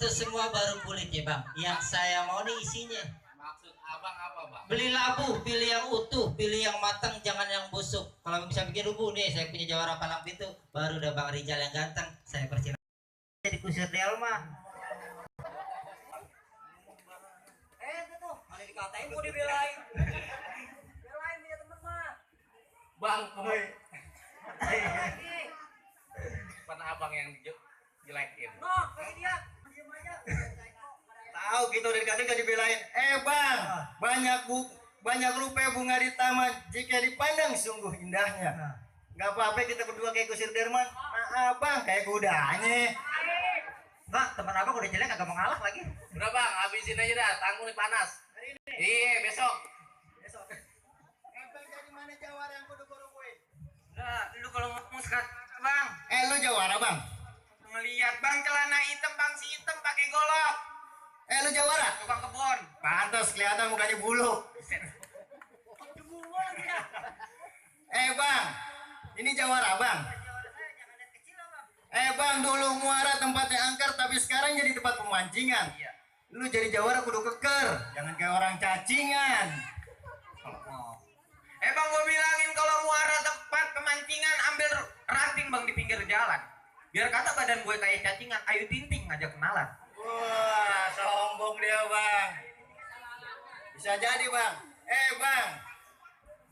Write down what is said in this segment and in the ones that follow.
Itu semua baru kulit ya bang. Yang saya mau nih isinya. Maksud abang apa bang? Beli labu, pilih yang utuh, pilih yang matang, jangan yang busuk. Kalau bisa bikin rubuh nih, saya punya Jawara Palang Pintu. Baru udah Bang Rijal yang ganteng. Saya percaya. Jadi kusir Delma. Itu tuh, ada dikatain kok dibelain. Belain dia temen mah. Bang, mana abang yang jelekin? Noh, kayak dia. Diam aja. Tahu gitu dari kadang gak dibelain. Bang, banyak rupa bunga di taman. Jika dipandang sungguh indahnya. Gak apa-apa kita berdua kayak kusir Derman. Nah, abang kayak kudanya. Bang, teman abang udah jelek agak mau ngalah lagi. Udah bang, habisin aja dah. Tanggung nih panas. Iya, besok. Bang dari mana Jawara yang kudu gue? Nah, lu kalau ngomong sekat, bang. Lu Jawara bang? Ngeliat bang celana hitam, bang si hitam pakai golok. Lu Jawara? Tukang kebun. Pantas kelihatan mukanya bulu. Bang, ini Jawara bang. Bang, dulu muara tempatnya angker, tapi sekarang jadi tempat pemancingan. Iya. Lu jadi Jawara kudu keker, jangan kayak orang cacingan. Bang, gue bilangin kalau muara tempat pemancingan ambil ranting bang di pinggir jalan. Biar kata badan gue kayak cacingan, ayo tinting ngajak kenalan. Wah, sombong dia bang. Bisa jadi bang. Bang,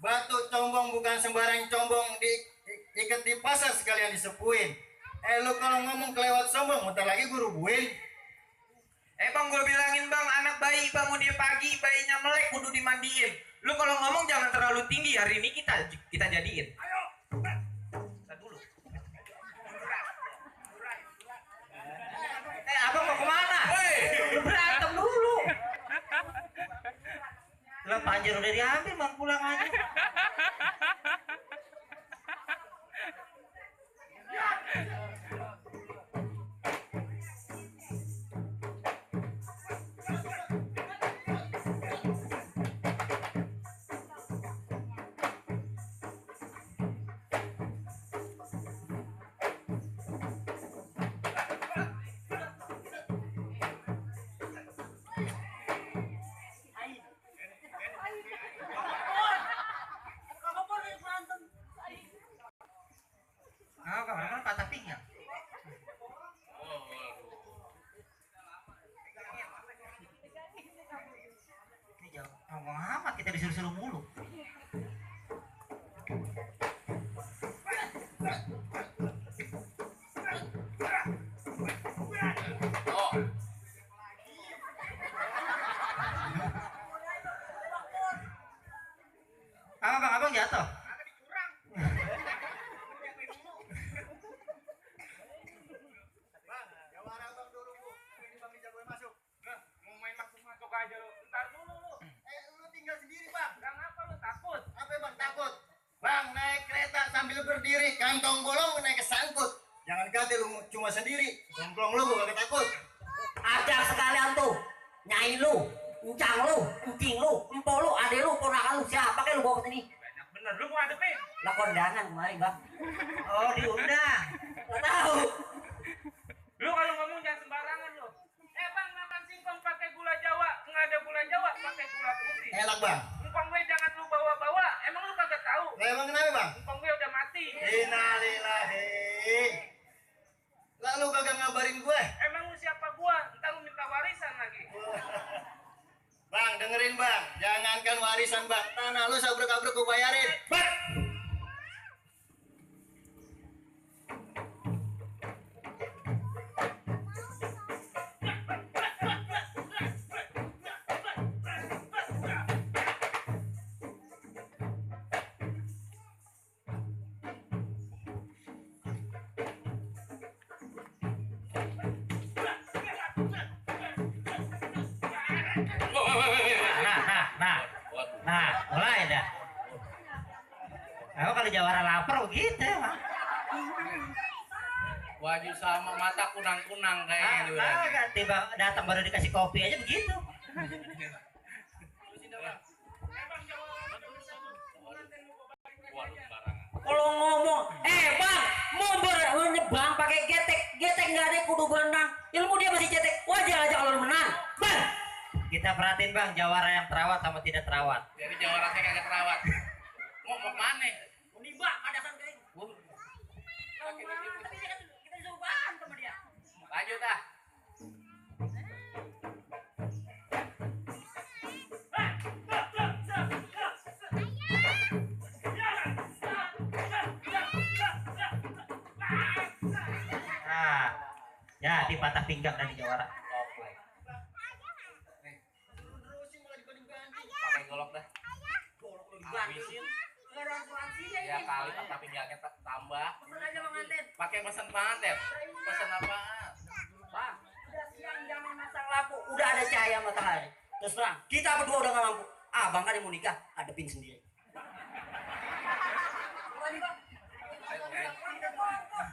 batu combong bukan sembarang combong diikat di pasar sekalian disepuin. Lu kalau ngomong kelewat sombong, bentar lagi gue rubuhin. Bang, gue bilangin bang, anak bayi bangun dia pagi, bayinya melek kudu dimandiin. Lu kalau ngomong jangan terlalu tinggi, hari ini kita jadiin. Ayo. Kita dulu. Abang mau kemana? Lu berantem dulu. Lah panjer udah diambil, bang pulang aja. Ah, kamar patah pinggang. Ini jauh. Ngomong amat kita disuruh-suruh mulu. Oh, Abang jatuh. Jawara bang dulu bu, ini bang dijagoin masuk. mau main masuk-masuk aja lu. Ntar dulu lu. Lu tinggal sendiri bang. Gak ngapa lu takut? Apa bang takut? Bang naik kereta sambil berdiri, kantong bolong naik kesangkut. Jangan kata lu cuma sendiri, gomplong lu gak takut. Ada sekalian tuh. Nyai lu, encang lu, encing lu, empo lu, ade lu, ponakan lu, siapa kayak lu bawa ke sini? Banyak bener. Lu mau hadepin? Lah kondangan kemarin bang. Oh, diundang. Gak tahu. Lu kalau ngomong jangan sembarangan lu. Bang, makan singkong pakai gula Jawa. Nggak ada gula Jawa, pakai gula putih. Enak bang. Ngkong gue jangan lu bawa-bawa. Emang lu kagak tahu? Lah emang kenapa bang? Ngkong gue udah mati. Innalillahi. Lalu kagak ngabarin gue. Emang lu siapa gua? Ntar lu minta warisan lagi. Bang dengerin bang, jangankan warisan bang, tanah lu sabrek-abrek gue bayarin. Bang. Nah, mulai dah. Aku kalau Jawara lapar begitu emang. Baju sama mata kunang-kunang kayaknya juga. Agak tiba datang baru dikasih kopi aja begitu. Kalau ngomong, bang, mau nyebrang pakai getek, getek nggak ada kudu benang. Ilmu dia masih cetek, wajar aja kalau lu menang. Bang, Kita perhatiin bang, jawara yang terawat sama tidak terawat. Jadi jawara saya kagak terawat. Mau mana? menimba ada kan kayak. Tapi dia kan kita disuruh bahan sama dia. Lanjut dah. Nah, ya dipatah pinggang dari jawara. Terusin malah dibanding-banding. Pakai golok dah. Golok lu dibanting. Enggak ada asuransinya Ya ini. kali tapi pinggangnya tambah. Pesan aja Bang Anten. Pakai pesan pengantin. Pesan apaan? Bang, udah siang jangan masang lampu, udah ada cahaya matahari. Terus terang, kita berdua udah gak mampu. Bang kan yang mau nikah, hadepin sendiri.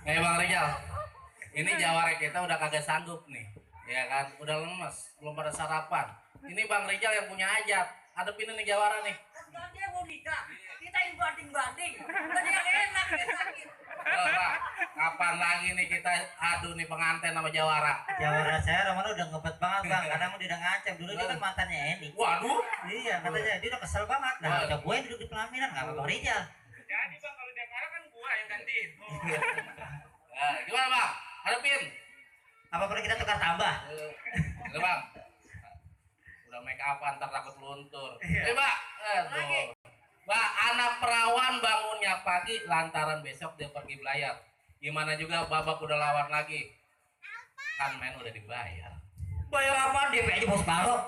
Bang Rijal, ini jawara kita udah kagak sanggup nih, ya kan? Udah lemes, belum pada sarapan. Ini Bang Rijal yang punya hajat, hadepin nih jawara nih. Kan dia mau nikah, kita yang banding-banding. Tadi yang enak, dia sakit. Pak, kapan lagi nih kita adu nih pengantin sama jawara? Jawara saya Romano udah ngebet banget bang, kadang dia udah ngancam. Dulu dia kan mantannya Eni. Waduh, Iya katanya dia udah kesel banget. Nah udah gue yang duduk di pelaminan nggak apa-apa Rijal. jadi Bang kalau dia kalah kan gua yang gantiin. Gimana Bang? Hadepin. Apa perlu kita tukar tambah? Udah Bang. Udah make up ntar takut luntur. Pak. Aduh. Mbak, anak perawan bangunnya pagi lantaran besok dia pergi belayar. Gimana juga babak udah lawan lagi. Kan main udah dibayar. Bayar apaan DP aja bos baro.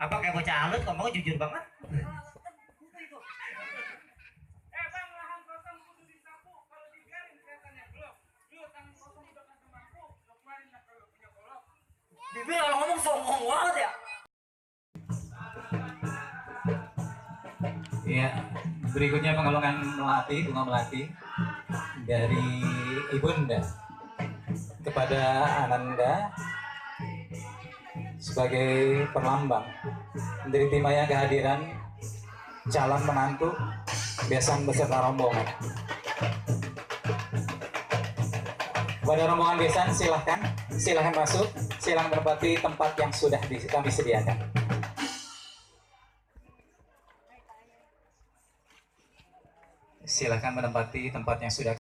Apa kayak bocah halut ngomongnya jujur banget? Bang, lahan kosong kudu disapu. Kalau dibiarin kelihatannya belum. Lu tangan kosong udah kagak mampu. Lu kemarin lah kalau punya golok. Bibir kalau ngomong songong banget ya. Ya, berikutnya pengalungan melati, bunga melati dari Ibunda kepada Ananda sebagai perlambang dari timaya kehadiran calon menantu besan beserta rombongan. Kepada rombongan besan silahkan masuk, silahkan menempati tempat yang sudah kami sediakan. Silakan menempati tempat yang sudah